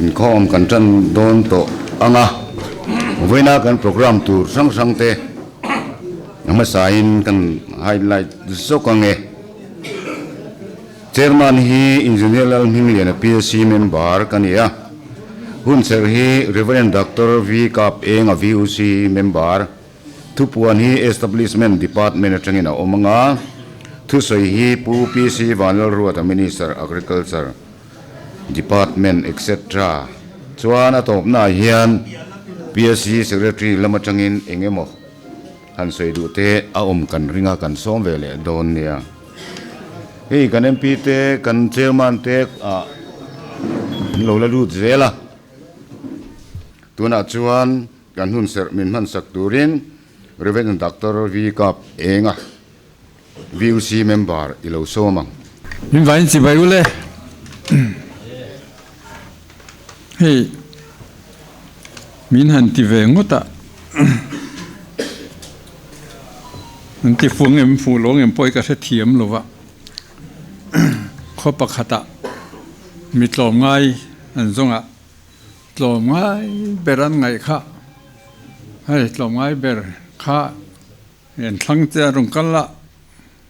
Inkhawm kan tan dawn tawh ang a, vawiina kan programme tur hrang hrang te a hmasain kan highlight zawk ang e. Chairman hi Engineer Lalhmingliana PSC member ka ni a, hunserh hi Rev. Doctor V Kap Enga VUC member, thupuan hi Establishment Department atangin a awm ang a, thusawi hi Pu PC Vanlalruata Minister Agriculture Department etc. Chuan a tawpnaah hian PSC Secretary lam atangin eng emaw Han sawi duh te a awm kan ring a, kan sawm ve leh dawn nia. Hei kan MP te, kan Chairman te ah an lo la lut zel a. Tunah chuan kan hun serh min hmansak turin Rev. Doctor V Kap Enga, VUC member i lo sawm ang. Min vain chibai u le. Hei min han ti ve ngawt a, an ti fuh ang em fuh lo ang em pawh hi ka hrethiam lo va, khaw pakhatah mi tlawmngai an zawng a, tlawmngai ber an ngaih kha, hei tlawmngai ber kha. En thlang che a rawn kal a,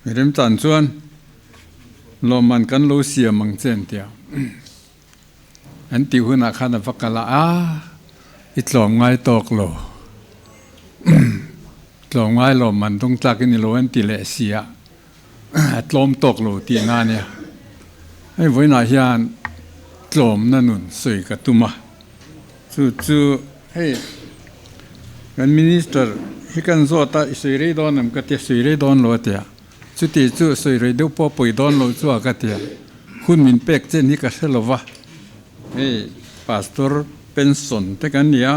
mi remchan chuan lawmman kan lo siam ang che an ti a. An tih hunah khan a va kal a, a i tlawm ngai tawk lo, tlawm ngai lawmman dawng tlak i ni lo an ti leh si a, a tlawm tawk lo tih na a nia. Hei vawiinah hian tlawmna nun sawi ka tum a. Chu chu hei kan minister hi kan zawt a i sawi rei dawn em ka tia sawi rei dawn lo a tia chuti chu sawi rei deuh pawh pawi dawn lo chu a ka tia hun min pek chen hi ka hre lo va hei pastor pension te kan ni a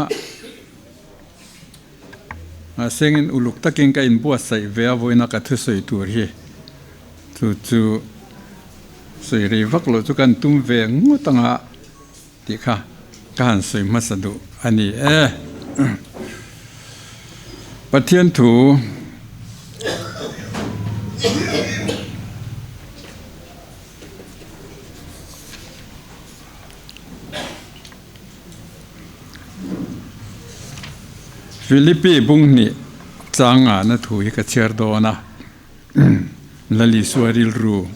mahse engin uluk takin ka inbuatsaih ve a vawiina ka thusawi tur hi chu chu sawi rei vak loh chu kan tum ve ngawt ang a. Tih kha ka han sawi hmasa duh a ni e. Pathian thu Philippi bunghnih changana thu hi ka chhiar dawn a, Lalisua rilru.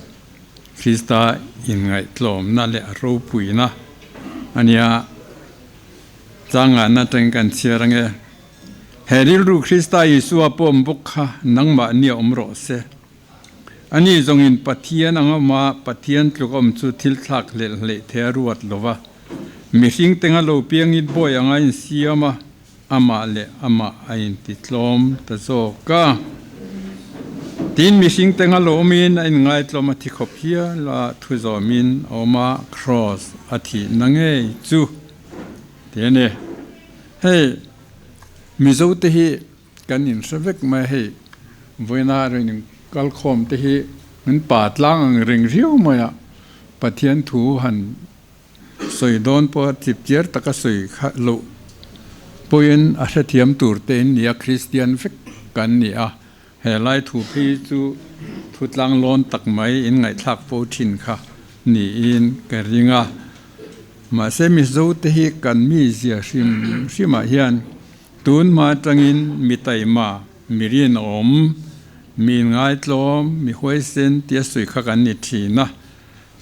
Krista inngaihtlawmna leh a ropuina a nia. Changana atangin kan chhiar ange. He rilru Krista Isua pawm bawk kha nangmahni a awm rawh se. Ani zawngin Pathian ang awma Pathian tluk awm chu thil thlak hlelh hleih thei a ruat lo va. Mihring tenga lo piangin bawi anga insiam a, amah leh amah a intitlawm ta zawk a. Tin, mihring te nga lawmin a inngaitlawm a thi khawp hial a, thu zawmin a awm a, kraws a thihna ngei chu ti a ni. Hei, Mizo te hi kan inhre vek mai a, hei vawiina rawn inkalkhawm te hi min pa tlang ang reng riau mai a, Pathian thu han Sawi dawn pawha chipchiar taka sawi kha loh pawhin a hrethiam tur te in nia, Kristian vek kan ni a, he lai thu phei chu thu tlanglawn tak mai in ngaihthlak fo thin kha niin ka ring a. Mahse Mizo te hi kan mizia hrim hrimah hian tun hma atangin mi taima, mi rinawm, mi inngaitlawm, mi huaisen tia sawi kha kan ni thin a.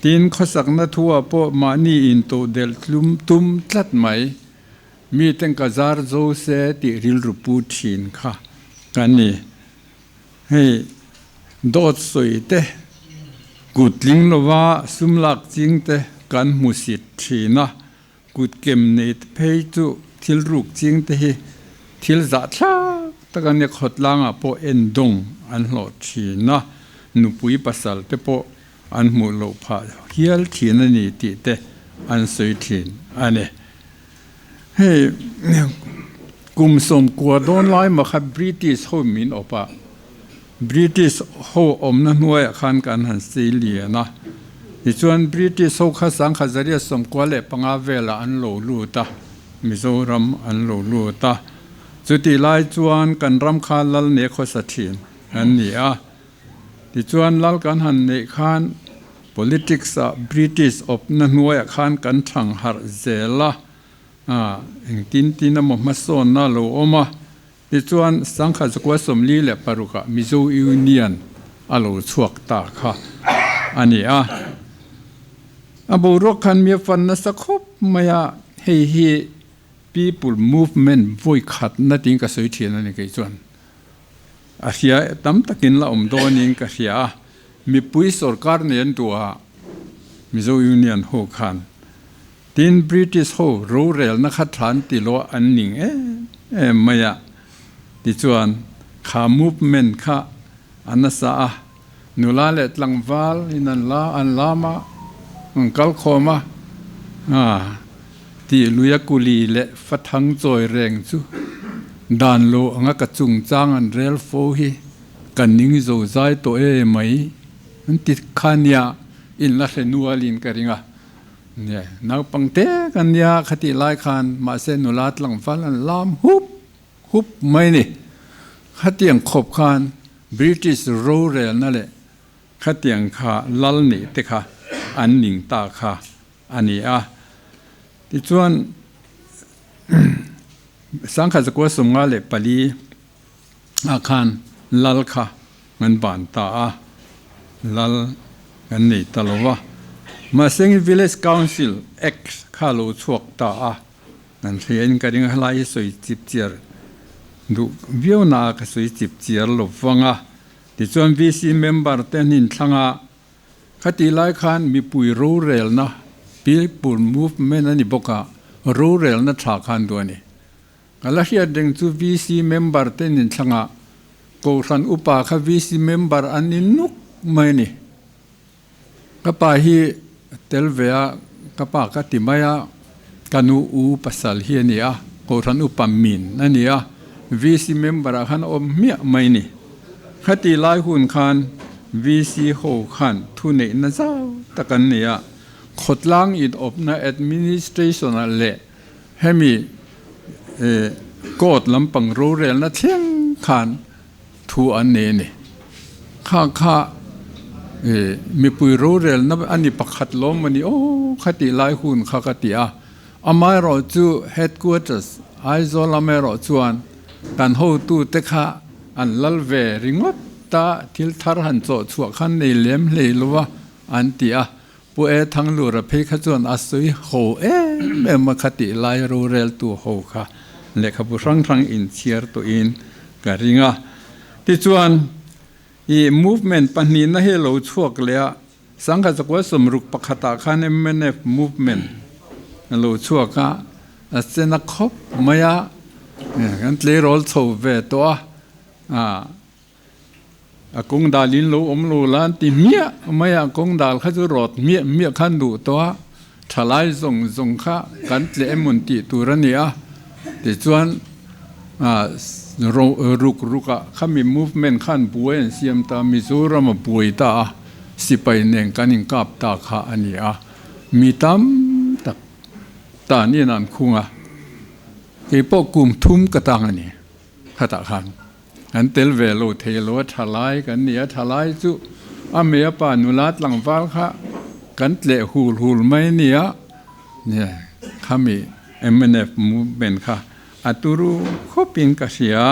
Tin, khawsakna thuah pawh mahni intodelh tlum tum tlat mai. Miten ka zar zo se tih rilru pu thin kha ka ni. Hei dawt sawi te, kut tling lova sum lak ching te kan hmu sit thin a, kut kem nei te phei chu thil ruk ching te hi thil zahthlak tak a nia, khawtlangah pawh endawng an hlawh thin a, nupui pasal te pawh an hmuh loh phah hial thin a ni tih te an sawi thin a ni. Hei kum sawmkua dawn lai mah kha British ho min awp a, British ho awmna hnuaiah khan kan han sei lian a, tichuan British ho kha sangkhat zariat 95 velah an lo lut a, Mizoram an lo lut a, chutih lai chuan kan ram kha lal ne khawsa thin an ni a. Tichuan lal kan han neih khan Politics ah British awpna hnuaiah khan kan thang harh zel a, engtin tin emaw hmasawnna a lo awm a. Tichuan, Sangha Zakua 46 ah Mizo Union a lo chhuak ta kha a ni a. A boruak khan mi a fan nasa khawp mai a, hei hi People Movement vawi khatna tiin ka sawi thin a ni kei chuan. A hria tam takin la awm dawnin ka hria a, mipui sorkar nei an duh a, Mizo Union ho khan. Tin, British ho rorelna kha thlan ti loh an ning em em mai a, tichuan kha movement kha a nasa a, nula leh tlangval in an la an lam a, an kal khawm a, tih luia kuli leh fathang chawi reng chu dan lo anga ka chungchang an rel fo hi ka ning zo zai tawh e mai an ti kha nia in la hre nualin ka ring a. Nia, naupang te kan nia khatih lai khan mahse nula tlangval an lam hup hup mai ni. Khatiang khawp khan British rorelna leh khatiang kha lal nih te kha an ning ta kha a ni a. Tichuan Sangkhat zakua 54 ah khan lal kha kan ban ta a, lal kan nei ta lo va. Mahsengin Village Council Act kha lo chhuak ta a, kan hria in ka ring a, helai hi sawi chip chiar duh viau na a ka sawi chip chiar lo vang a. Tichuan VC member te an inthlang a, khatih lai khan mipui rorelna, People Movement a ni bawk a, rorelna tha khan duh a ni. Ka la hriat reng chu VC member te nin thlangah Kohhran upa kha VC member an ni nuk mai a ni. Ka pa hi tel ve a, ka pa ka ti mai a, ka nu u pasal hi a ni a, Kohhran upa min a ni a, VC member ah khan a awm hmiah mai a ni. Khati lai hun khan VC ho khan thuneihna zau tak an nei a, khawtlang inawpna administration ah leh Hemi court lampang rorelna thleng khan thu an nei a ni. Kha kha mipui rorelna a ni pakhat lawm a ni aw kha tih lai hun kha ka ti a. Amaherawh chu headquarters Aizawl amaherawh chuan kan hotute kha an lal ve ringawt a, thil thar han chawh chhuah khan nei lem hlei lo a an ti a. Pu E Thanglura phei kha chuan a sawi ho em em a kha tih lai roreltu ho kha lehkhabu hrang hrang inchhiar tawhin ka ring a. Tichuan, i movement pahnihna hi a lo chhuak leh a, Sangha Zakua 61 ah khan mnf movement a lo chhuak a, a chen a khawp mai a, kan tleirawl chho ve tawh a. A kawng dal in lo awm lo la an ti hmiah mai a, kawng dal kha chu rawt hmiah hmiah khan duh tawh a, thalai zawng zawng kha kan tleh emawn tih tur a ni a, tichuan ruk ruk ah khami movement khan buai an siam ta, Mizoram a buai ta a, sipai nen kan inkap ta kha a ni a, mi tam tak tan in an khung a, keipawh kum thum ka tang a ni khatah khan. An tel ve lo thei lo a tha lai kan ni a, tha lai chu a mei a pa nula tlangval kha kan tleh hul hul mai a nia, nia khami mnf movement kha a turu khawpin ka hria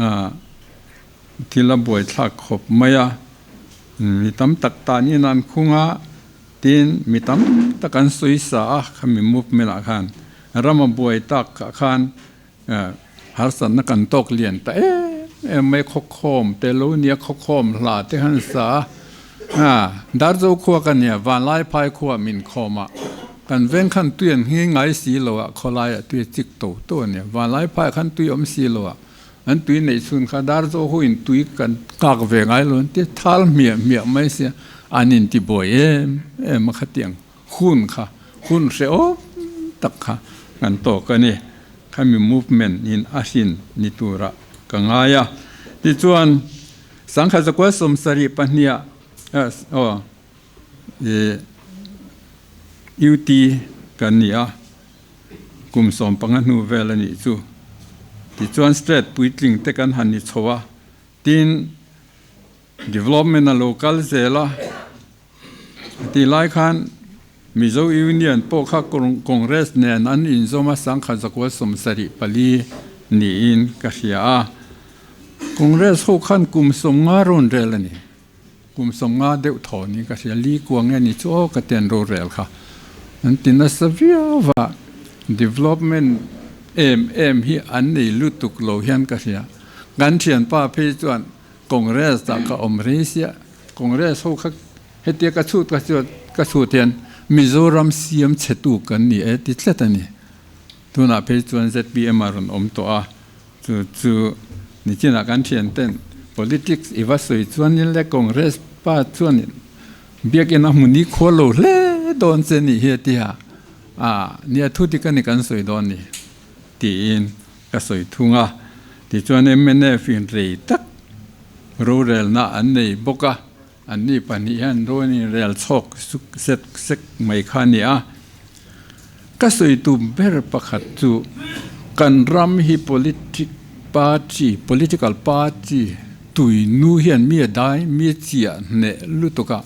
a, thil a buaithlak khawp mai a, mi tam tak tanin an khung a, tin mi tam tak an sawi sa a khami movement ah khan ram a buai tak ah khan. Harsatna kan tawk lian ta em em mai khawkhawm te lo nia khawkhawm hla te han sa a Darzo khua ka nia Vanlai phai khua min khawm a kan veng khan tui an ngi ngai si lo a khawlai ah tui a chik to to a nia Vanlai phai khan tui awm si lo a an tui neih chhun kha Darzo ho in tui kan kak ve ngai lo an ti thal hmiah hmiah mai sia an in ti buai em em a khatiang Hun kha hun hrehawm tak kha kan tawk a ni. Khami movement in a hrin ni turah ka ngai a. Tichuan Sangha zakua 72 ah aw i UT kan ni a, kum 15 hnu vel a nih chu. Tichuan state puitling te kan han ni chho a, tin development a lo kal zel a. Tih lai khan Mizo Union pawh kha Congress nen an inzawm a 1974 niin ka hria a. Congress ho khan kum 50 rawn rel a ni. Kum 50 deuh thaw niin ka hria. Li kua nge ni chu aw ka ti an rorel kha. An ti nasa viau va, development em em hi an nei lutuk lo hian ka hria. Kan thianpa phei chuan Congress ah ka awm rei sia, Congress ho kha hetia ka chhut ka chuan ka chhut hian Mizoram siam chhetu kan ni e ti tlat a ni. Tunah phei chuan zpm a rawn awm tawh a, chu chu nichinah kan thian ten politics i va sawi chuanin le Congress pa chuanin biakinn a hmu ni khual lo hle dawn che nih hi a ti a, ah nia thu dik a ni kan sawi dawn ni tiin ka sawi thung a. Tichuan mnf in rei tak rorelna an nei bawk a, anni pahnih hian ro an inrel chhawk suk sek sek mai kha a ni a. Ka sawi tum ber pakhat chu kan ram hi politic party, political party tui nu hian mi a dai, mi a chiah hneh lutuk a,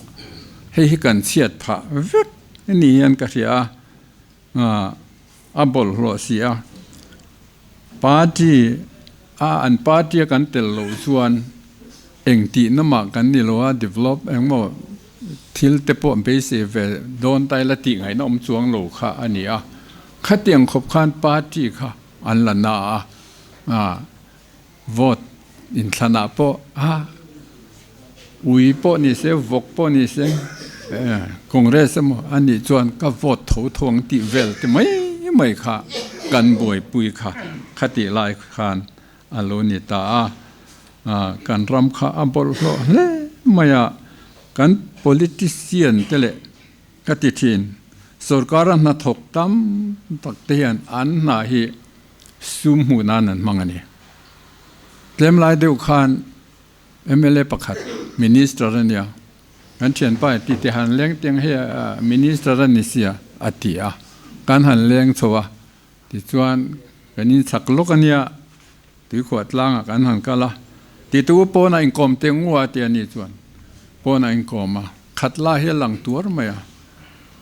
hei hi kan chhiat phah vek ni hian ka hria a. A bawlhhlawh si a, party a an party a kan tel loh chuan eng tihna mah kan ni lo a, develop engmaw thil te pawh beisei ve dawn ta ila tih ngaihna awm chuang lo kha a ni a, khatiang khawp khan party kha an la na a, vote inthlanah pawh a ui pawh ni se vawk pawh ni se Congress emaw a nih chuan ka vote tho tho ang tih vel te mai mai kha kan buaipui kha khatih lai khan a lo ni ta a, kan ram kha a bawlhhlawh hle mai a, kan politician te leh ka ti thin sorkara hnathawk tam tak te hian an hna hi Sum hmuh nan an hmang a ni. Tlem lai deuh khan mla pakhat Minister a nia, kan thianpa in titi han leng tiang hei Minister a ni sia a ti a, kan han leng chho a, tichuan kan inchak lawk a nia, tuikhuah tlangah kan han kal a, titu pawnah inkawm teh ngua a ti a ni chuan pawnah inkawm a, khat lai hi a lang tuar mai a,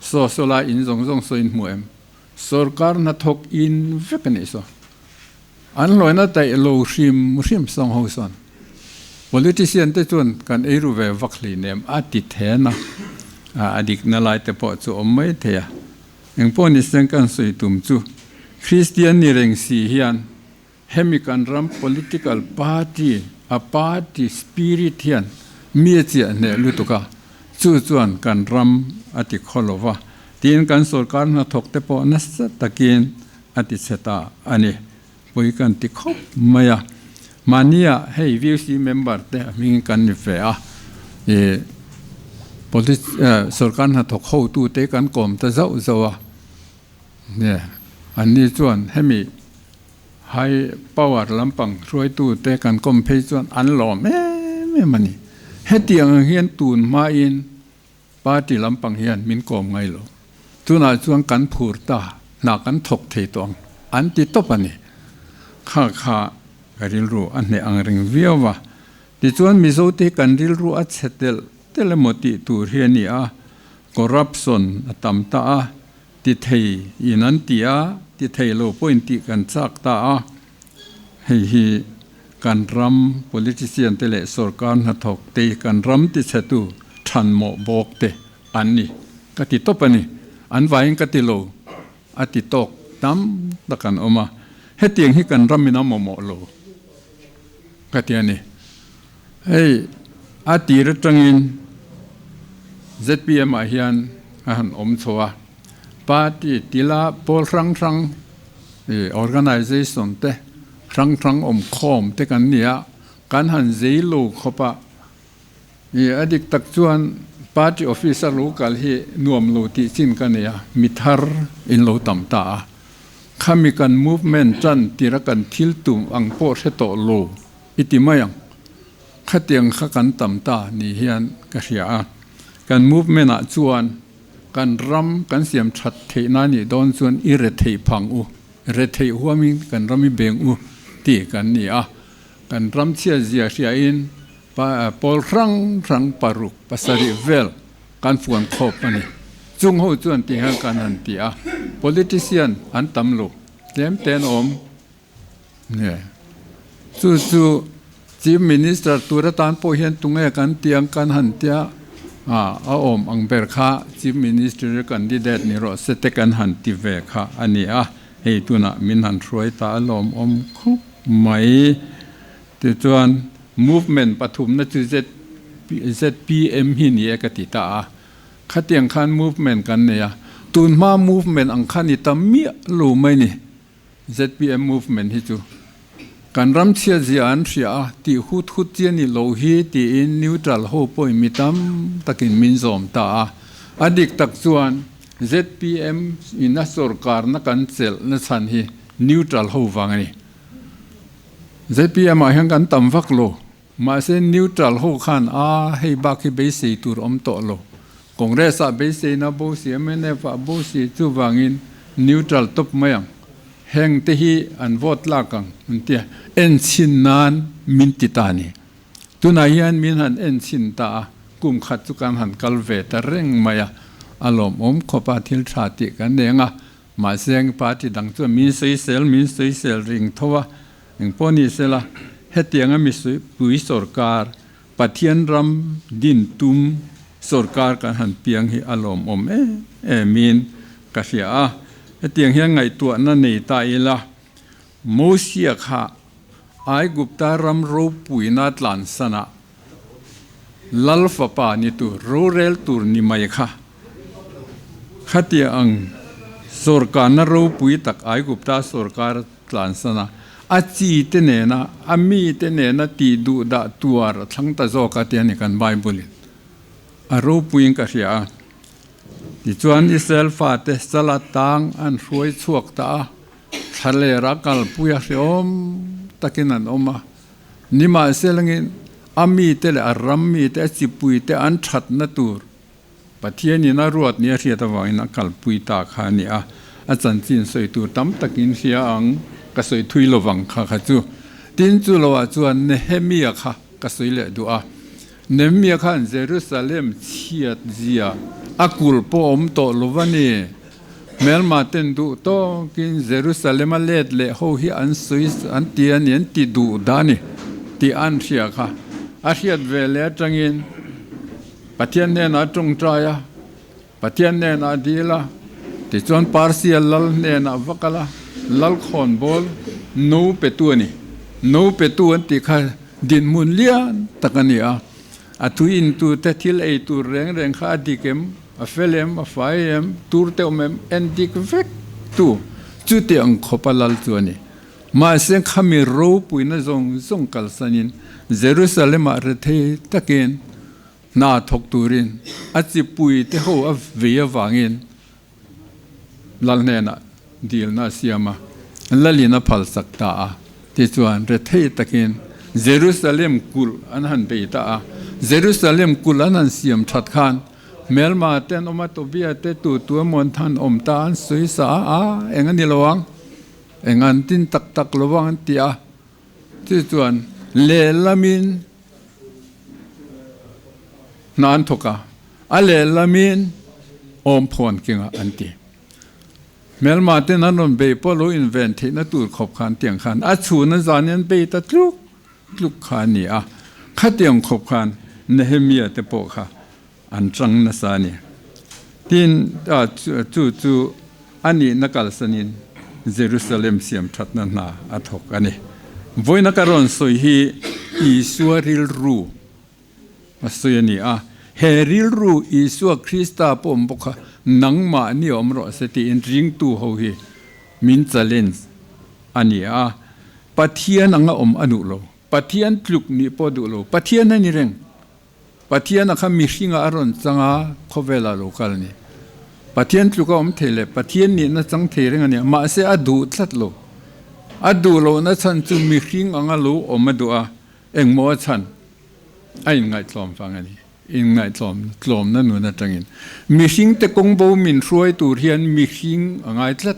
saw saw lai in zawng zawng saw in hmu em? Sorkar hnathawk in vek a nih saw. An hlawina daih lo hrim hrim sawng ho sawn politician te chuan kan ei ru ve vak hleinem a ti then a, a dikna lai te pawh chu awm mai thei a. Engpawh ni seng kan sawi tum chu Kristian ni reng si hian hemi kan ram political party a party spirit hian mi a chiah hneh lutuk a, chu chuan kan ram a ti khaw lo va, tiin kan sorkar hnathawk te pawh nasa takin a ti chhe ta a ni. Pui kan ti khawp mai a, mahnia hei VC member te a hming kan ni ve a, ih sorkar hnathawk hotute kan kawm ta zauh zauh a, anni chuan hemi High power lampang hruaitute kan kawm phei chuan an lawm em em a ni. Hetiang ang hian tun hmain party lampang hian min kawm ngai lo. Tunah chuan kan phur ta, hna kan thawk thei tawh ang an ti tawp a ni. Kha kha ka rilru a hneh ang reng viau a. Tichuan Mizote hi kan rilru a chhe telh telh emaw tih tur hi a ni a, corruption a tam ta a, Ti thei in an ti a, ti thei lo pawh in tih kan chak ta a. Hei hi kan ram politician te leh sorkar hnathawk te kan ram ti chhetu thanmawh bawk te an ni ka ti tawp a ni. An vaiin ka ti lo a ti tawk tam tak an awm a, hetiang hi kan ram in a mamawh lo ka ti a ni. Hei a tir atangin zpm ah hian a han awm chho a, party tila pawl hrang hrang ih organisation te hrang hrang awm khawm te kan ni a, kan han zei lo khawp a, ih a dik tak chuan party office a lo kal hi nuam lo tih chin ka nei a, mi thar in lo tam ta a, khami kan movement tan tira kan thil tum ang pawh hre tawh lo. I ti mai ang. Khatiang kha kan tam ta ni hian ka hria a. Kan movement ah chuan kan ram kan siam that theih na nih dawn chuan i retheih phang u, retheih huamin kan ram i beng u tih kan ni a. Kan ram chhiat zia hria in pawl hrang hrang paruk pasarih vel. kan fuan khawp a ni. Chung ho chuan ti hian kan han ti a, politician an tam lo, tlem te an awm nge. Chu chu Chief Minister tur atan pawh hian tunge kan ti ang kan han tia a, a awm ang ber kha Chief Minister candidate ni rawh se te kan han ti ve kha a ni a, hei tunah min han hruai ta a lawmawm khawp mai. Tichuan movement pathumna chu ZPM hi ni e ka ti ta a, khatiang khan movement kan nei a, tunhma movement ang kha ni ta miah lo mai ni. Zpm movement hi chu kan ram chhiat zia an hria a, tih hut hut chi a ni lo hi tiin neutral ho pawhin mi tam takin min zawm ta a. A dik tak chuan zpm in a sorkarna kan chelh na chhan hi neutral ho vang a ni. Zpm ah hian kan tam vak lo. Mahse neutral ho khan a hei bak hi beisei tur awm tawh lo. Congress ah beiseina bo si, mnf ah bo si chuvangin neutral tawp mai ang. Heng te hi an vote lak ang an tia enchhin nan min ti ta ni. Tunah hian min han enchhin ta a, kum khat chu kan han kal ve ta reng mai a, a lawmawm khawp a thil tha tih kan nei ang a. Mahse party dang chuan min sawisel min sawisel ring tho a, Engpawh ni sela, hetianga mipui sorkar, Pathian ram din tum sorkar kan han piang hi a lawmawm em emin ka hria a. Hetiang hian ngaihtuahna nei ta ila, Mosia kha Aigupta ram ropuina tlansanah Lal fapa ni tur, rorel tur ni mai kha. Khatia ang sorkarna ropui tak Aigupta sorkar tlansan a, a chi te nena, a mi te nena tih duh dah tuar a thlang ta zawk a tia ni kan Bible in a ropuiin ka hria a. Tichuan Israel fate sala tang an hruai chhuak ta a, thlalera kalpui a hreawm takin an awm a. Nimahselangin a mite leh a ram mite, a chipuite an thatna tur Pathianin a ruat nia hriat avangin a kalpui ta kha a ni a, a chanchin sawi tur tam takin hria ang, ka sawi thui lovang kha kha chu. Tin, chu loah chuan Nehemia kha ka sawi leh duh a. Nehemia khan Jerusalem chhiat zia a kulh pawh awm tawh lo va ni. Hmelma ten duh tawkin Jerusalem a let leh ho hi an sawi an ti a ni, an ti duh dah a ni tih an hria kha. A hriat ve leh atangin Pathian hnenah a tawngtai a, Pathian hnenah a dil a, tichuan Persia lal hnenah va kal a, lal khawnbawl no petu a ni. No petu an tih kha dinhmun lian tak a ni a, a tui intute thil ei tur reng reng kha a dik em? A fel em, a fai em, tur te awm em, en dik vek tu chuti ang khawp a lal chu a ni. Mahse khami ropuina zawng zawng kalsanin Jerusalem-ah rethei takin hna thawk turin a chipui te ho a vei avangin lal hnenah dilna a siam a, lalin a phalsak ta a. Tichuan rethei takin Jerusalem kulh an han bei ta a. Jerusalem kulh an han siam that khan Hmelma te an awm a, Tobia te tu tu emaw an han awm ta an sawi sa a, a eng a ni lo ang, eng an tin tak tak lo ang an ti a. Chu chuan lehlamin hna an thawk a, a lehlamin awm phawn kengah an ti. Hmelma ten an rawn bei pawh lo inven theihna tur khawp khan tiang khan a chhun a zan in an bei ta tluk tluk kha a ni a, khatiang khawp khan Nehemia te pawh kha an chang nasa a ni. Tin, chu chu a nihna kalsanin Jerusalem siam thatna hna a thawk a ni. Vawiina ka rawn sawi hi Isua rilru a sawi a ni a, he rilru Isua Krista pawh awm bawk kha nangmahni awm rawh se tiin ringtu ho hi min challenge a ni a. Pathian anga awm a duh lo. Pathian tluk nih pawh a duh lo. Pathian a ni reng. Pathian a kha mihringa a rawn chang a, khawvela lo kal a ni. Pathian tluk a awm thei leh Pathian nihna chang thei reng a ni a, mahse a duh tlat lo. A duh lohna chhan chu mihring anga lo awm a duh a, engmaw a chhan? A inngaihtlawm vang a ni. Inngaihtlawm tlawmna nun atangin mihringte kawngbo min hruai tur hian mihring a ngai tlat.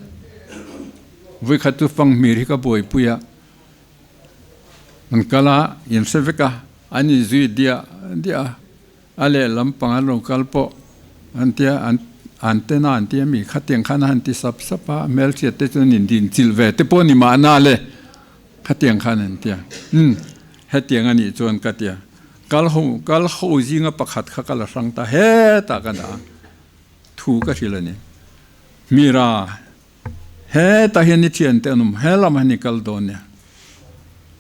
Vawikhat chu fanghmir hi ka buaipui a, an kal a, in hre vek a, an inzui diah diah a, a lehlam pang an rawn kal pawh. An tia, an an tena an tia mi khatiang khan a han ti sap sap a, hmelhriat te chuan in din chilh ve te pawh ni mahna le, khatiang khan an tia. Umm, hetiang a nih chuan ka tia. Kal ho, kal ho zinga pakhat kha ka la hrang ta hetah ka dah a, thu ka hrilh a ni. Mira, hetah hian i thiante an awm, he lamah hian i kal dawn nia.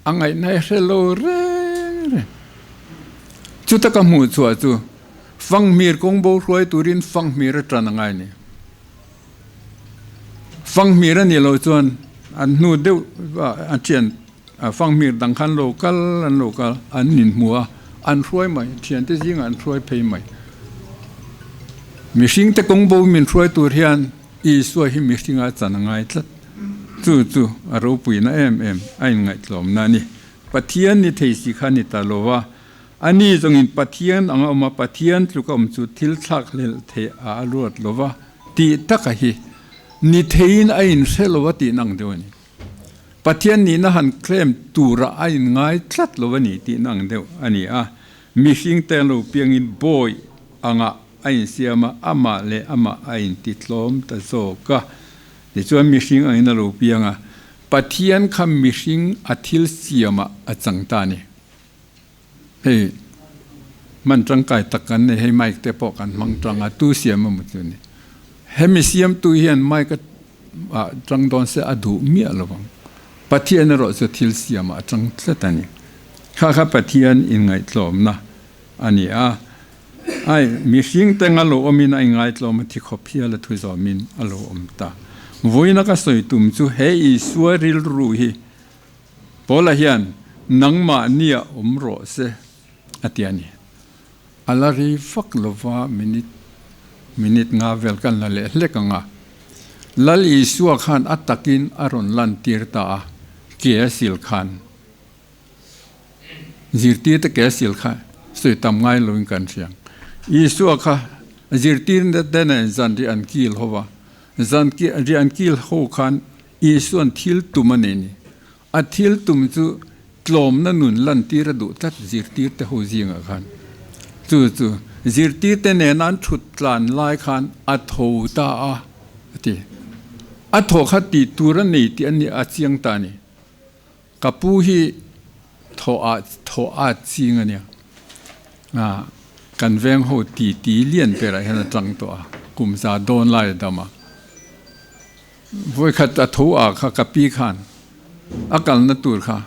A ngaihna i hre lo reng reng. Chuta ka hmuh chhuah chu Fanghmir kawng bo hruai turin Fanghmir a tan a ngai a ni. Fanghmir a nih loh chuan an hnu deuh a thian Fanghmir dang khan lo kal an lo kal an inhmu a, an hruai mai, thiante zingah an hruai phei mai. Mihringte kawng bo min hruai tur hian Isua hi mihringa chan a ngai tlat. Chu chu a ropuina em em a inngaihtlawmna a ni. Pathian ni thei si kha ni ta lo va, ani zawngin Pathian anga awm a, Pathian tluk a awm chu thil thlak hlelh theih a a ruat lo va tih taka hi ni theiin a inhre lo a tih nang deuh a ni. Pathian nihna han claim tura a inngai tlat lo a ni tih nang deuh a ni a, mihring te an lo piangin bawi anga a insiam a, amah leh amah a intitlawm ta zawk a. Tichuan mihring angin a lo piang a, Pathian kha mihring a thil siamah a chang ta a ni. Hei hman tangkai tak kan nei, hei mic te pawh kan hmang tang a, tu siam emaw chu ni. Hemi siamtu hian mic a tang dawn se a duh miah lo vang. Pathian erawh chu thil siamah a tang tlat a ni. Kha kha Pathian inngaihtlawmna a ni a. Ai, mihring teng a lo awmin a inngaitlawm a thi khawp hial a thu zawmin a lo awm ta. Vawiina ka sawi tum chu he Isua rilru hi Paula hian nangmah nia awm rawh se a ti a ni. A la rei vak lova minute minute nga vel kan la leh hlek ang a. Lal Isua khan a takin a rawn lantir ta a, ke a sil khan. Zirtirte ke a sil kha sawi tam ngai loin kan hria. Isua kha zirtirna te nen zan ri an kil ho va, zan ri an kil ho khan Isua'n thil tum a nei ni. A thil tum chu tlawmna nun lantir a duh tlat zirtirte ho zingah khan. Chu chu zirtirte nena an thut tlan lai khan a tho ta a, a ti. A thaw kha tih tur a nei tih a nih a chiang ta a ni. Ka pu hi thaw ah thaw at ching a nia. Ah kan veng ho ti ti lian berah hian a tang tawh a, kum za dawn lai a dam a. Vawikhat a tho ah kha ka pi khan a kalna tur kha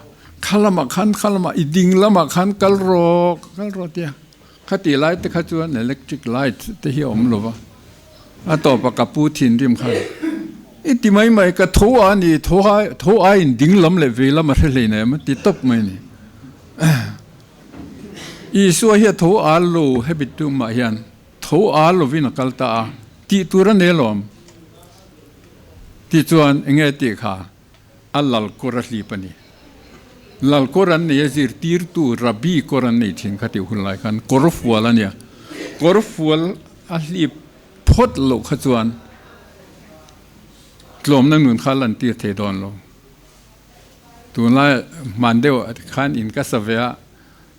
kha lamah khan kha lamah i ding lamah khan kal rawh kal rawh tia khati lai te kha chuan electric light te hi a awm lo va. A tawpa ka pu thinrim khan, I ti mai mai, ka tho a ni, tho ai tho aiin ding lam leh vei lam a hre hlei nei a ti tawp mai a ni. Isua hi a tho al lo hemi tumah hian tho al lovin a kal ta a, tih tur a nei alawm. Tichuan enge tih kha a lal kawr a hlip a ni. Lal kawr an nei a zirtirtu Rabbi kawr an nei thin kha tih hun lai khan kawr fual a nia. Kawr fual a hlip phawt loh kha chuan tlawmna nun kha lan tir thei dawn lo. Tunlai hman deuh khan in ka sa ve a,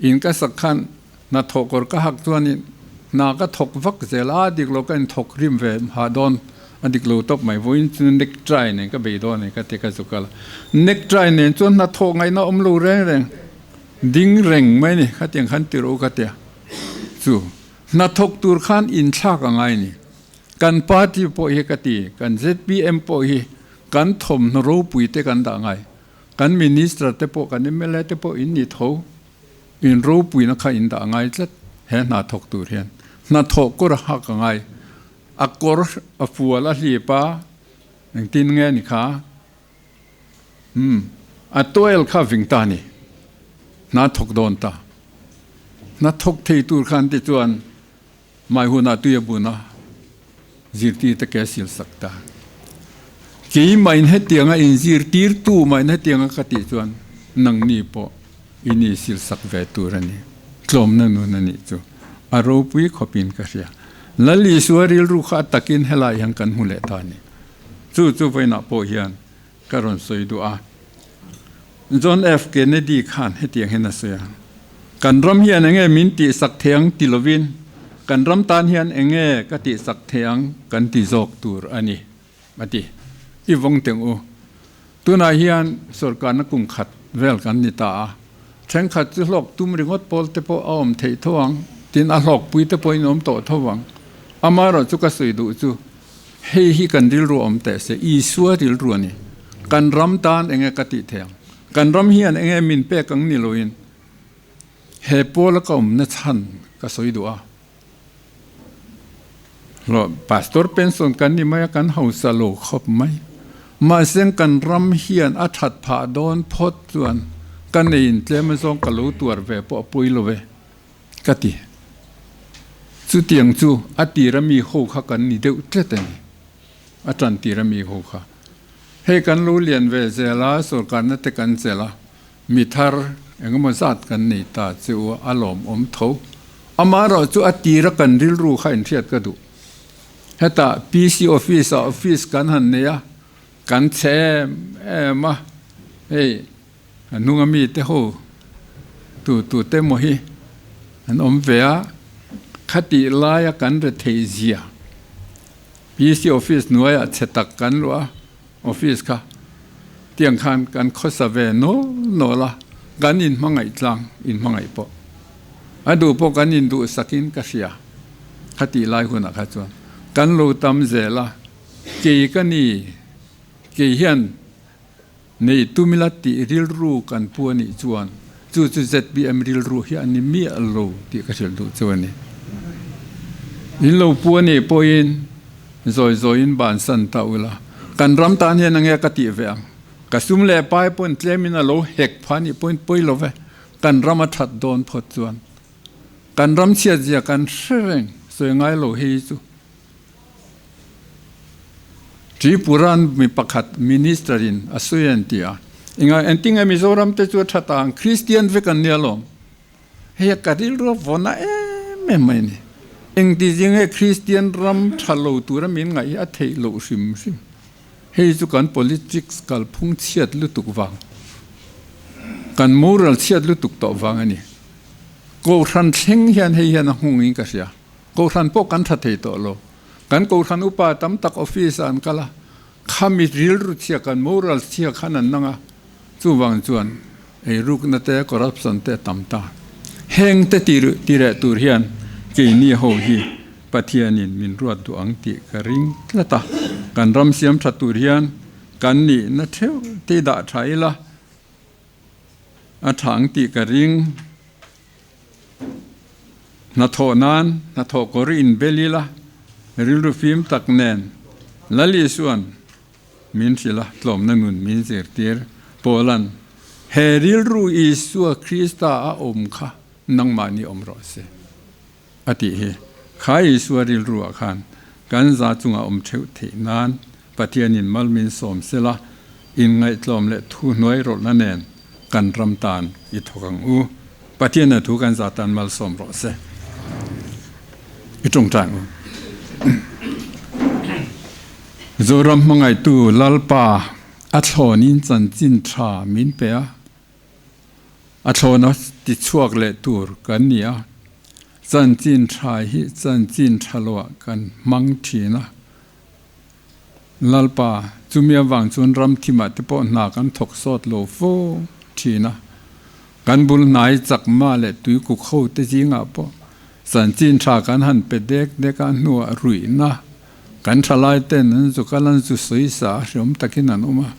in ka sak khan hnathawh kawr ka hak chuanin hna ka thawk vak zel a, dik lo ka inthawk rim ve ha dawn a dik lo tawp mai. Vawiin chu neck tie nen ka bei dawn a ni ka ti ka zuk a la. Neck tie nen chuan hnathawh ngaihna awm lo reng reng ding reng mai a ni khatiang khan ti rawh u ka ti a chu. Hnathawk tur khan inthlak a ngai ni. Kan party pawh hi ka ti, kan zpm pawh hi kan thawmhnaw ropui te kan dah ngai. Kan minister te pawh, kan mla te pawh in ni tho. In ropuina kha in dah ngai tlat he hna thawk tur hian. Hnathawh kawr a hak a ngai. A kawr a fual a hlip a, engtin nge ni kha? Umm, a toel kha ving ta ni. Hna thawk dawn ta. Hna thawk thei tur khan te chuan mai hunah tui a bun a, zirtir te ke a sil sak ta. Keimah-in hetianga inzirtirtu mahin hetianga ka tih chuan nangni pawh i ni sil sak ve tur a ni. Tlawmna nun a nih chu a ropui khawpin ka hria. Lal Isua rilru kha a takin helai hian kan hmu leh ta a ni. Chu chu vawiinah pawh hian ka rawn sawi duh a. John F. Kennedy khan hetiang hian a sawi a, Kan ram hian enge min tihsak thei ang ti lovin. Kan ram tan hian eng nge ka tihsak thei ang kan ti zawk tur a ni, a ti. I vawng teng u. Tunah hian sorkarna kum khat vel kan ni ta a, thenkhat chu hlawk tum ringawt pawl te pawh a awm theih tho ang, tin a hlawkpui te pawhin awm tawh tho ang. Amaherawhchu ka sawi duh chu hei hi kan rilru awm teh se, Isua rilru a ni. Kan ram tan eng nge ka tih thei ang? Kan ram hian eng nge min pek ang ni loin He pawla ka awmna chhan ka sawi duh a. Hlawh Pastor pension kan ni mai a, kan hausa lo khawp mai. Mahse kan ram hian a that phah dawn phawt chuan ka neiin tlem azawng ka lo tuar ve pawh a pawi lo ve ka ti. Chutiang chu a tira mi ho kha kan ni deuh tlat a ni. A tan tira mi ho kha. Hei kan lo lian ve zel a, sorkarna te kan chelh a. Mi thar engemaw zat kan nei ta che u a lawmawm tho. Amaherawh chu a tira kan rilru kha inhriat ka duh. Hetah PC office ah office kan han nei a, kan chhe em em a, hei a hnunga mite ho tu tu te maw hi an awm ve a, khatih laia kan rethei zia PC office hnuaiah chhe tak kan luah a. Office kha tiang khan kan khawsa ve nawl nawl a, kan inhmangaih tlang inhmangaih pawh a duh pawh kan induhsakin ka hria khatih lai hunah kha chuan kan lo tam zel a, kei ka ni kei hian nei tumila tih rilru kan pu a nih chuan chu chu zpm rilru hi a ni miah lo tih ka hrilh duh chu a ni. In lo pu a nih pawhin Zawi zawiin bansan ta ula, kan ram tan hian enge ka tih ve ang? Ka sum leh pai pawhin tlemin a lo hek pha nih pawhin pawi lo ve, kan ram a that dawn phawt chuan. Kan ram chhiat zia kan hre reng, sawi ngai lo hei hi chu. Tripura mi pakhat minister in a sawi an ti a, enga engtinge Mizoram te chu a that ang, Christian vek an nia lawm. Hei a ka rilru a vawn a em em mai a ni. Engti zing nge Kristian ram tha lo tura min ngaih hi a theih loh hrim hrim. Hei chu kan politics kalphung chhiat lutuk vang, kan moral chhiat lutuk tawh vang a ni. Kohhran thleng hian hei hian a nghungin ka hria. Kohhran pawh kan tha thei tawh lo. Kan kohhran upa tam tak office ah an kal a, Khami rilru chhia kan moral chhia khan an nang a, chuvang chuan eirukna te corruption te a tam ta. Heng te ti ti reh tur hian keini ho hi Pathianin min ruat duh ang tih ka ring tlat a, kan ram siam tha tur hian kan nihna theuh te dah tha ila a tha ang tih ka ring. Hnathawh nan hnathawh kawr in bel ila, rilru fim tak nen Lal Isua'n min hrilh a, tlawmna nun min zirtir. Paula'n, He rilru Isua Krista a awm kha nangmahni awm rawh se, a tih hi. Kha Isua rilruah khan kan za chunga awm theuh theih nan Pathianin mal min sawm sela, inngaihtlawm leh thu hnuai rawlhna nen kan ram tan i thawk ang u. Pathian a thu kan za tan malsawm rawh se. I tawngtai ang u. Zoram hmangaihtu Lalpa a thlawnin chanchin tha min pe a, a thlawna tichhuak leh tur kan ni a, chanchin tha hi chanchin tha loah kan hmang thin a. Lalpa, chumi avang chuan ram thimah te pawh hna kan thawk sawt lo fo thin a. Kan bul hnai chakma leh tuikuk ho te zingah pawh chanchin tha kan han pe dek dek a, hnuah ruihna kan thalai ten an zu kal an zu sawi sa a hreawm takin an awm a.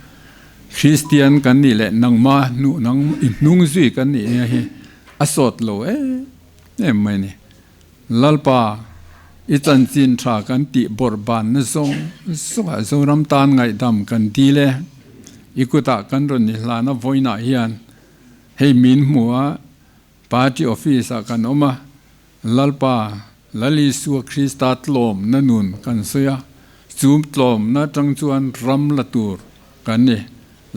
Kristian kan nih leh nangma hnu nang i hnung zui kan nih hi a sawt lo em em mai a ni. Lalpa, i chanchin tha kan tih bawrh banna zawng zawngah Zoram tan ngaihdam kan dil e. I kutah kan rawn i hlana vawiinah hian hei min hmu a, party office ah kan awm a, Lalpa, Lal Isua Krista tlawmna nun kan sawi a, chu tlawmna atang chuan ram la tur kan ni.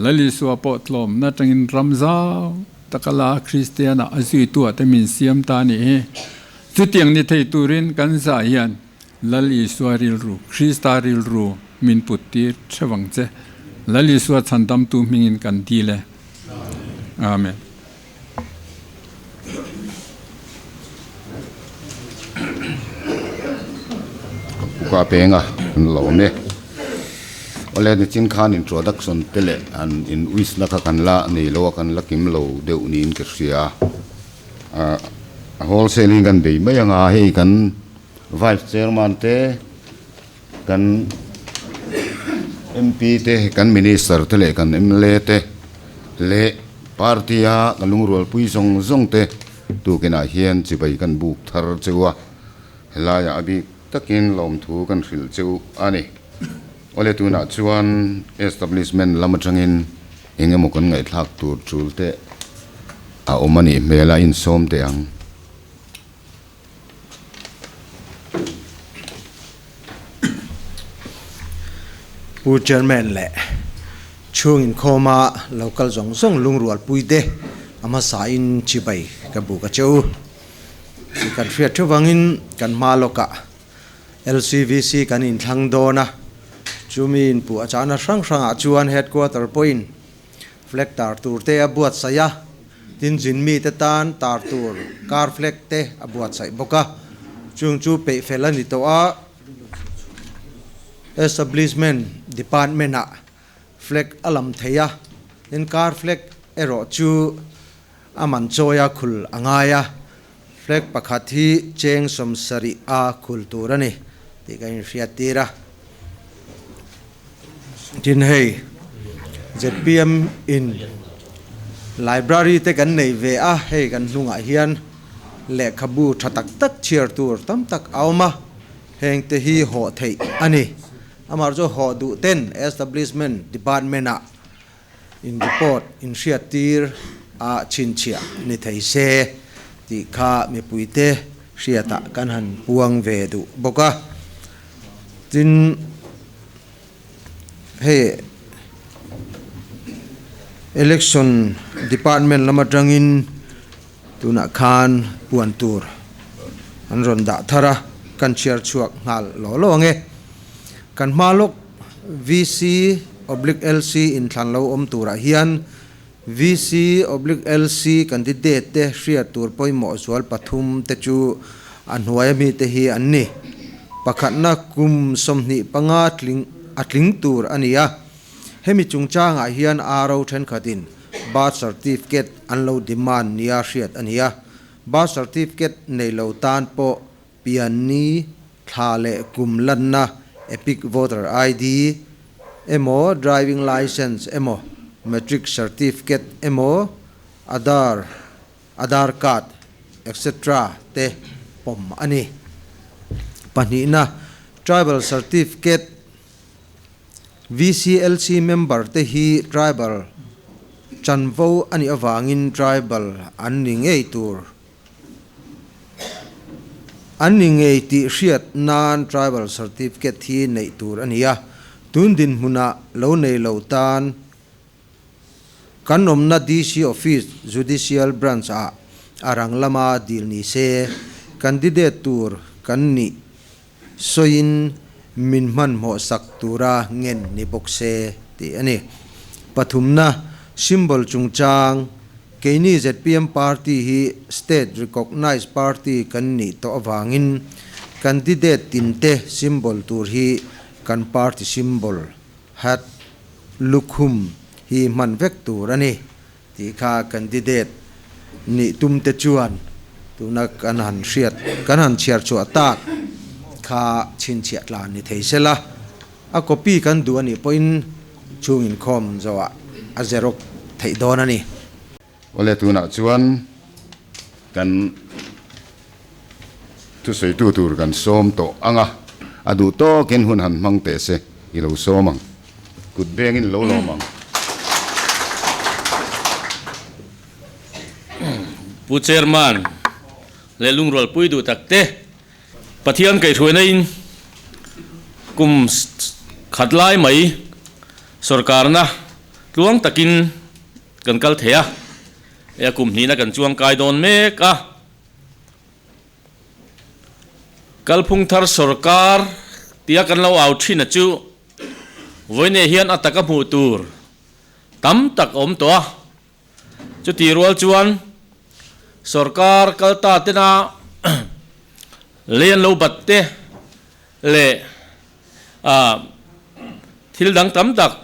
Lal Isua pawh tlawmna atangin ram zau taka la Kristiana a zuituah te min siam ta a nih hi. Chutiang ni thei turin kan zah hian Lal Isua rilru, Krista rilru min put tir theuh ang che. Lal Isua chhandamtu hmingin kan dil e. Amen. Kap Enga an lo awm e. Awle nichin khan introduction te leh an in wish na kha kan la nei lo a kan la kim lo deuh niin ka hria a a wholesale in kan bei mai anga hei kan vice chairman te kan MP te kan minister te leh kan mla te leh party a kan lungrualpui zawng zawng te tukinah hian chibai kan buk thar cheu a helaiah a bik takin lawmthu kan hrilh cheu a ni. Awle tunah chuan establishment lam atangin eng emaw kan ngaihthlak tur tul te a awm a nih hmel a insawm teh ang. Pu Chairman leh chhung inkhawma local zawng zawng lungrualpui te a hmasain chibai ka buk a che u. Kan hriat thu vangin kan hma lawkah LCVC kan inthlang dawn a, chumi inpuh a chahna hrang hrangah chuan headquarter pawhin flag tar tur te a buatsaih a, tin zin mite tan tar tur car flag te a buatsaih bawk a, chung chu peih fel a ni tawh a, Establishment Department-ah flag a lam thei a, tin car flag erawh chu A man chawia khul a ngai a, flag pakhat hi cheng 70 a khul tur a ni tih ka inhriat tir a. Tin hei zpm in library te kan nei ve a, hei kan hnungah hian lehkhabu tha tak tak chhiar tur tam tak a awm a, heng te hi hawh theih a ni. Amah chu hawh duh ten establishment department ah In report inhriattir a chhinchhiah ni thei se tih kha mipuite hriatah kan han puang ve duh bawk a. Tin, hei Election Department lam atangin tunah khan puan tur an rawn dah thar a, kan chhiar chhuak nghal law law ang e. Kan hma lawk VC oblique LC inthlan lo awm turah hian VC oblique LC candidate te hriat tur pawimawh zual pathum te chu a hnuai ami te hi an ni. Pakhatna kum 25 tling a tling tur a ni a. Hemi chungchangah hian RO thenkhatin birth certificate an lo demand nia hriat a ni a. Birth certificate nei lo tan pawh Pianni thla leh kum lanna Epic Voter ID emaw Driving Licence emaw Matric Certificate emaw Aadhaar, Aadhaar Card etc te pawm a ni. Pahnihna, Tribal Certificate VCLC member te hi Tribal chanvo a nih avangin Tribal an ni ngei tur. An ni ngei tih hriat nan Tribal Certificate hi neih tur a ni a, tun dinhmunah lo nei lo tan kan awmna DC Office Judicial Branch ah a rang lama dil ni se, candidate tur kan nih sawiin min hmanhmawh sak tura ngen ni bawk se tih a ni. Pathumna, symbol chungchang, keini zpm party hi state recognised party kan nih tawh avangin candidate tinte symbol tur hi kan party symbol, hat, lukhum, hi hman vek tur a ni. Tih kha candidate nih tum te chuan tuna kan han hriat, kan han chhiar chhuah tak kha chhinchhiah tlan ni thei sela, a copy kan duh a nih pawhin chhung inkhawm zawhah a xerox theih dawn a ni. Awle tunah chuan kan thusawitu tur kan sawm tawh ang a, a duh tawkin hun han hmang teh se i lo sawm ang. Kut bengin lo lawm ang. Pu Chairman leh lungrualpui duh tak te, Pathian kaihhruaina in kum khat lai mai sorkarna tluang takin kan kal thei a, hei a kum hnihna kan chuang kai dawn mek a. Kalphung thar sorkar tia kan lo au thin a chu vawiinah hian a taka hmuh tur tam tak a awm tawh a. Chutih rual chuan sorkar kal ta tena lei an lo bat te leh. Ah thil dang tam tak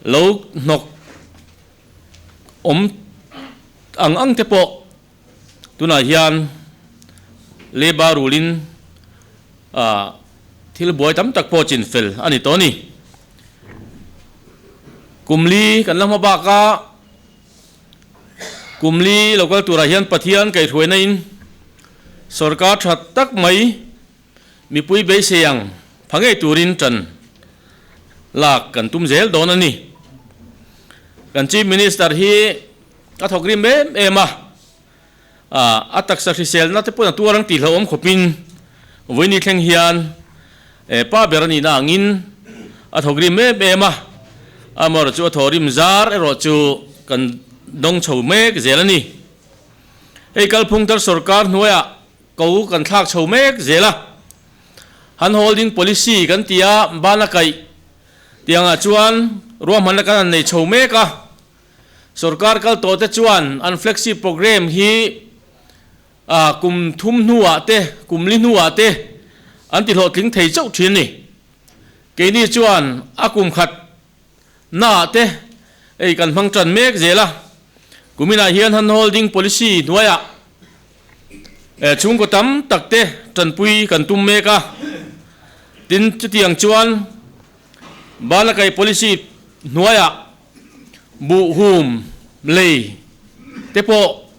lo hnawk awm ang ang te pawh tunah hian leba rulin ah thil buai tam tak pawh chin fel a ni tawh a ni. Kum li kan la hma bak a, kum li lo kal turah hian Pathian kaihhruaina in sorkar tha tak mai Mipui beisei ang pha ngei turin ṭan lak kan tum zel dawn a ni. Kan Chief Minister hi a thawk rim em em a, a taksa hriselna te pawhin a tuar ang tih hlauhawm khawpin vawiini thleng hian pa ber a nihna angin a thawk rim em em a, amaherawhchu a thawh rim zar erawh chu kan dawng chho mek zel a ni. Hei kalphung thar sorkar hnuaiah Ko kan thlak chho mek zel a, han holding policy kan ti a, bana kaih tiangah chuan ruahmanna kan han nei chho mek a, sorkar kal tawh te chuan an flexi programme hi kum thum hnuah te, kum li hnuah te an ti hlawhtling thei chauh thin a ni. Keini chuan a kum khat naah te ei kan hmang tan mek zel a, kuminah hian han holding policy hnuaiah chhungkaw tam tak te tanpui kan tum mek a, tin chutiang chuan Balakai policy hnuaiah buhhum lei te pawh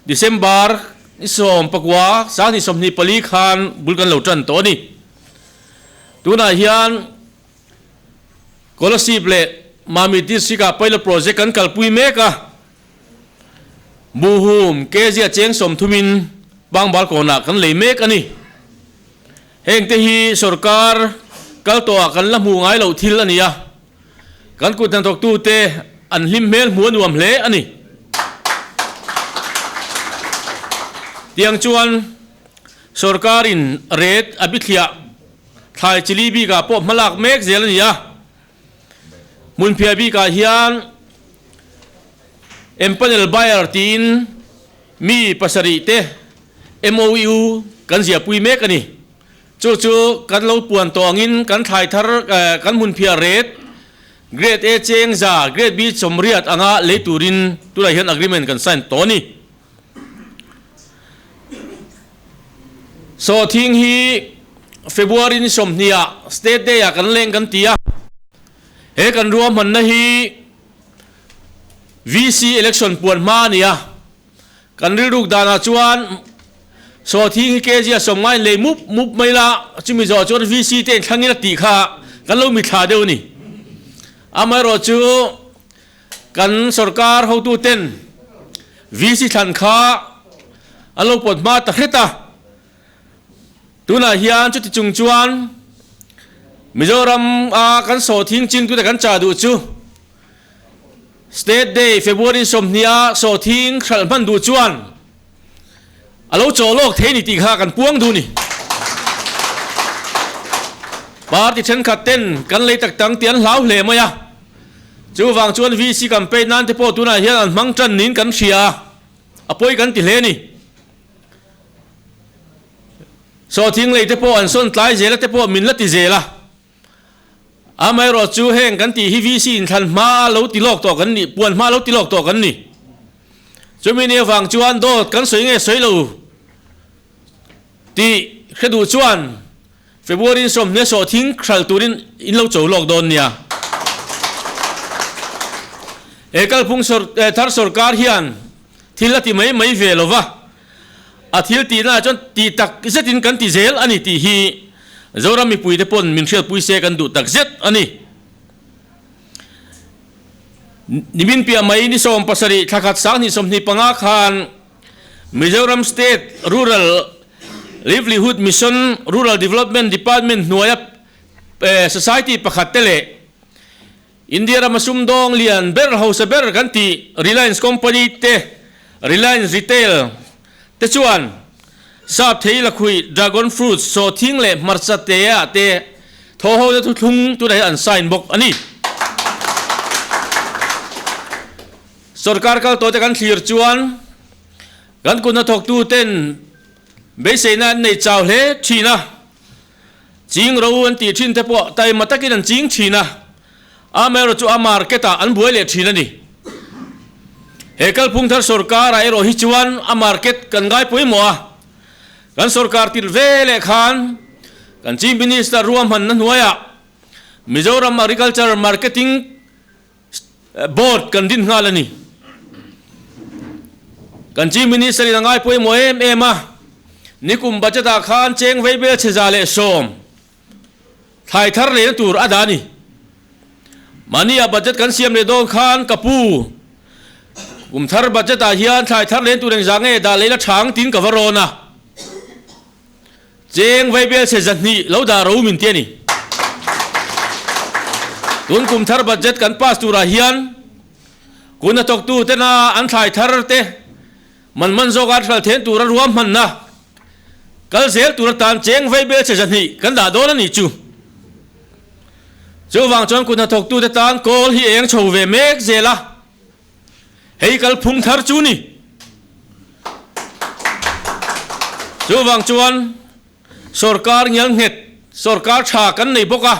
December ni 19 2024 khan bul kan lo tan tawh a ni. Tunah hian Kolasib leh Mami District-ah pilot project kan kalpui mek a, Buhum kg a cheng sawmthumin Pangbal kawnah kan lei mek a ni. Hengte hi sorkar kal tawhah kan la hmuh ngai loh thil a ni a, kan kut hnathawktute an hlim hmel hmuh a nuam hle a ni. Tiang chuan sorkarin rate a bithliah Thlai chili bikah pawh hmalak mek zel a ni a, hmunphiah bikah hian empanel buyer tiin mi pasarih te MOU kan ziahpui mek a ni. Chu chu kan lo puan tawh angin kan thlai thar kan hmunphiah ret Grade A cheng za, Grade B chawmriat anga lei turin tunah hian agreement kan sign tawh a ni. Sawhthing hi February ni sawmhnih ah State Day ah kan leng kan ti a, he kan ruahmanna hi VC election puan hma a ni a, kan rilruk danah chuan Sawhthing hi kg a sawmngai lei mup mup mai la, chumi zawh chuan VC te inthlangin a tih kha kan lo mithla deuh a ni. Amaherawhchu Kan sorkar hotuten VC thlan kha an lo pawt hma ta hret a, tunah hian chuti chung chuan Mizoram a kan sawhthing chingtute kan chah duh chu State Day February 20 a sawhthing hralh hman duh chuan a lo chaw lawk thei ni tih kha kan puang duh ni. Party thenkhat ten kan lei tak tang tih an hlau hle mai a. Chuvang chuan VC campaign nan te pawh tunah hian an hmang tan niin kan hria a, a pawi kan ti hle a ni. Sawhthing lei te pawh an sawn tlai zel a te pawh min la ti zel a. Amaherawh chu heng kan tih hi VC inthlan hma a lo ti lawk tawh kan ni, puan hma a lo ti lawk tawh kan ni. Chumi ni avang chuan dawt kan sawi nge sawi lo tih hre duh chuan February 20 sawhthing hral turin in lo cho lawk dawn nia. He kalphung thar sorkar hian thil a ti mai mai ve lo va, a thil tihnaah chuan tih tak zetin kan ti zel a ni tih hi Zoram mipuite pawn min hriatpui se kan duh tak zet a ni. Nimin piah mai ni 17 thla khat 20 25 khan Mizoram State Rural Livelihood Mission Rural Development Department hnuaia society pakhat te leh India rama sumdawng lian ber hausa ber kan tih Reliance Company te Reliance Retail te chuan sap thei lakhuih dragon fruit sawhthing leh hmarcha te ah te thaw ho te thuthlung tunah hian an sign bawk a ni. Sorkar kal tawhte kan thlir chuan kan kut hnathawktu ten beiseina an nei chau hle thin a. Ching ro an tih thin te pawh taima takin an ching thin a, amaherawh chu a market ah an buai leh thin a ni. He kalphung thar sorkar ah erawh hi chuan a market kan ngai pawimawh a, kan sorkar tirh ve leh khan kan Chief Minister ruahmanna hnuaiah Mizoram Agriculture Marketing Board kan din nghal a ni. Kan Chief Minister in a ngai pawimawh em em a, nikum budget ah khan cheng vei bel 110 thlai thar lehna tur a dah a ni. Mahni ah budget kan siam leh dawn khan ka pu, kum thar budget ah hian thlai thar lehna tur engzah nge dah leh ila tha ang tiin ka va rawn a. Cheng vaibel chhe 200 lo dah ro min ti a ni. Tun kum thar budget kan pass turah hian kun hnathawktu tena an thlai thar te man man zawk a hral then tura ruahmanna kal zel tur atan cheng vaibel chhe 200 kan dah dawn a ni chu. Chuvang chuan kun hnathawktu te tan kawl hi eng chho ve mek zel a. Hei kalphung thar chu ni. Chuvang chuan sorkar ngial nghet, sorkar tha kan nei bawk a,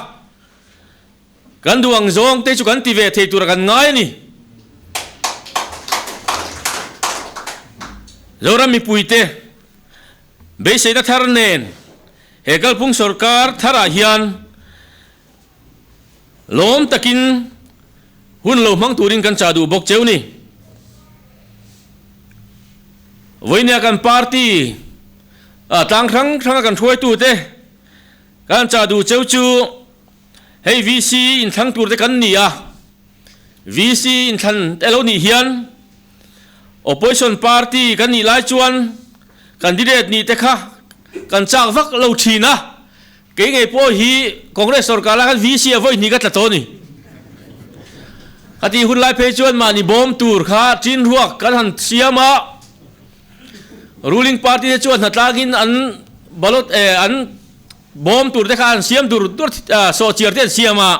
kan duh ang zawng te chu kan ti ve thei tura kan ngai a ni. Zoram mipuite beiseina thar nen he kalphung sorkar tharah hian Lawm takin hun lo hmang turin kan chah duh bawk cheu ni. Vawinia kan party tlang hrang hranga kan hruaitute kan chah duh cheu chu hei VC inthlang turte kan ni a, VC inthlan te lo nih hian opposition party kan nih lai chuan candidate nih te kha kan chak vak lo thin a. Kei ngei pawh hi Congress sorkar lai khan VC a vawi hnih ka tla tawh a ni. Ka tih hun lai phei chuan mahni bawm tur kha chin ruak kan han siam a, ruling party te chuan hnatlangin an ballot eh an bawm tur te kha an siam dur dur sawhchiar te an siam a,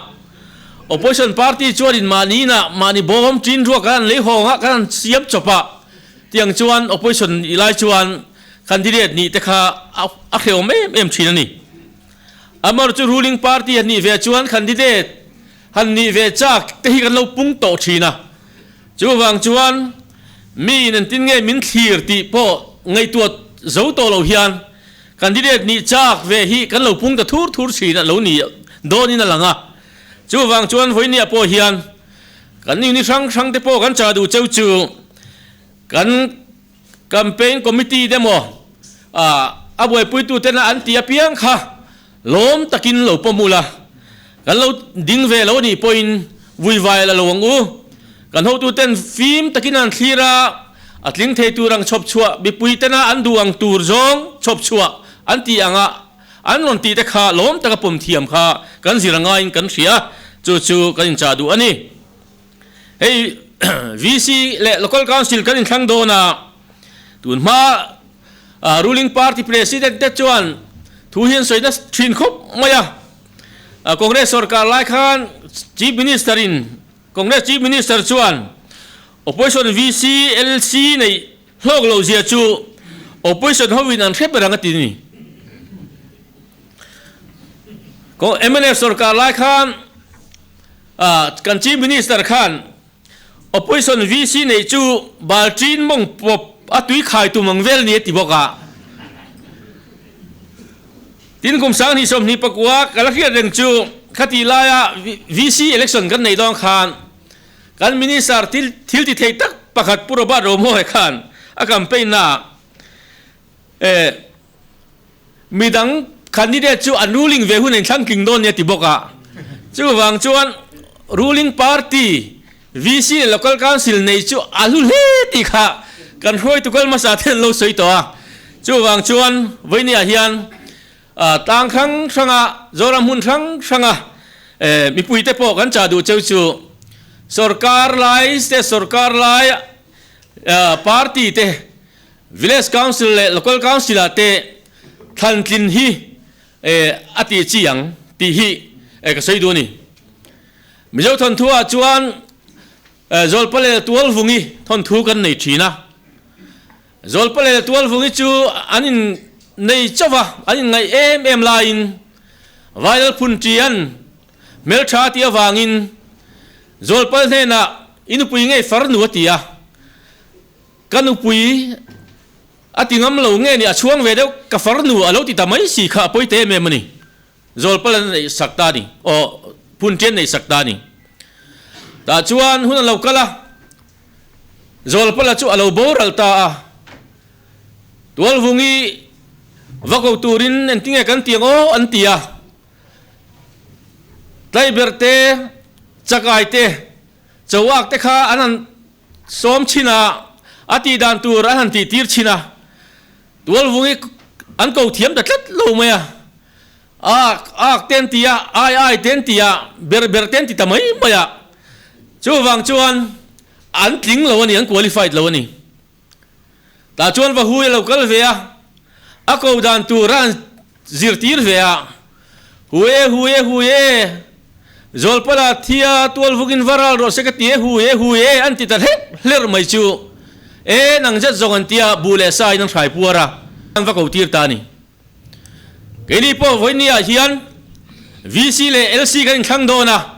opposition party chuanin mahni inah mahni bawm chin ruak kan han lei hawng a, kan han siam chawp a, tiang chuan opposition i lai chuan Candidate nih te kha a hrehawm em em thin a ni. Amaherawhchu chu ruling party han nih ve chuan candidate han nih ve chak te hi kan lo pung tawh thin a. Chuvang chuan mi in engtin nge min thlir tih pawh ngaihtuah zo tawh lo hian candidate nih chak ve hi kan lo pung ta thur thur thin a lo ni dawnin a lang a. Chuvang chuan vawinia pawh hian kan unit hrang hrang te pawh kan chah duh cheu chu kan Campaign Committee te maw a buaipuitu tena an tih apiang kha lawm takin lo pawm ula, kan lo ding ve lo anih pawhin vui vai la lo ang u. Kan hotuten fim takin an thlir a, a tling thei tur ang chhawp chhuah mipui tena an duh ang tur zawng chhawp chhuah an tih anga an rawn tih te kha lawm taka pawm thiam kha kan zir angaiin kan hria, chu chu kan inchah duh a ni. Hei VC leh Local Council kan inthlang dawn a, tun hma ruling party president te chuan thu hi an sawi na thin khawp mai a. Congress sorkar lai khan Chief Minister in Congress Chief Minister chuan Opposition VC, LC neih hlawk loh zia chu Opposition hovin an hre ber ang a ti ni. Mnf sorkar lai khan Kan Chief Minister khan Opposition VC neih chu Balṭin mawng pawp a tui khai tum ang vel ni a ti bawk a. Tin kum 2029 ka la hriat reng chu khatih laia VC election kan neih dawn khan kan Minister thil ti thei tak pakhat Pu Robert Romawia khan a campaign naah Midang candidate chu an ruling ve hun a inthlang tling dawn nia ti bawk a. Chuvang chuan ruling party VC leh local council nei chu a hlu hle tih kha kan hruaitu kal hmasa ten an lo sawi tawh a. Chuvang chuan vawinia hian tlang hrang hranga Zoram hmun hrang hranga mipuite pawh kan chah duh cheu chu sorkar lai state sorkar lai party te Village Council leh Local Council ah te thlan tlin hi a ti chi ang tih hi ka sawi duh a ni. Mizo thawnthu ah chuan Zawlpalel Tualvungi thawnthu kan nei thin a. Zawlpalel Tualvungi chu an in nei chauh va, an in ngaih em em laiin. Viral phun ṭian hmelṭha tih avangin Zawlpal hnenah i nupui ngei farnu a ti a, ka nupui a ti ngam lo nge ni a chhuang ve deuh ka farnu a lo ti ta mai si kha a pawi ta em em a ni. Zawlpal an neih sak ta a ni, aw phun ṭian neih sak ta a ni. Tah chuan hun a lo kal a, Zawlpala chu a lo boral ta a. Tualvungi va ko turin engtinge kan ti ang aw an ti a. Tlaiberh te, Chakai te, Chauak te kha an han sawm chhin a, a tih dan tur an han tih tir chhin a. Tualvungi an ko thiam ta tlat lo mai a. Ak, ak te an ti a, ai ai te an ti a, ber ber te an ti ta mai mai a. Chuvang chuan an tling lo a ni, an qualified lo a ni. Tah chuan va hui a lo kal ve a, a ko dan tur a an zirtir ve a, Hu e, hu e, hu e, Zawlpala thia tualvukin va ral rawh se ka ti e, hu e, hu e, an ti ta hlerh hlerh mai chu. E, nang zet zawng an tia, buh leh sa in an hrai puar a, an va ko tir ta a ni. Keini pawh vawinia hian VC leh LC kan inthlang dawn a.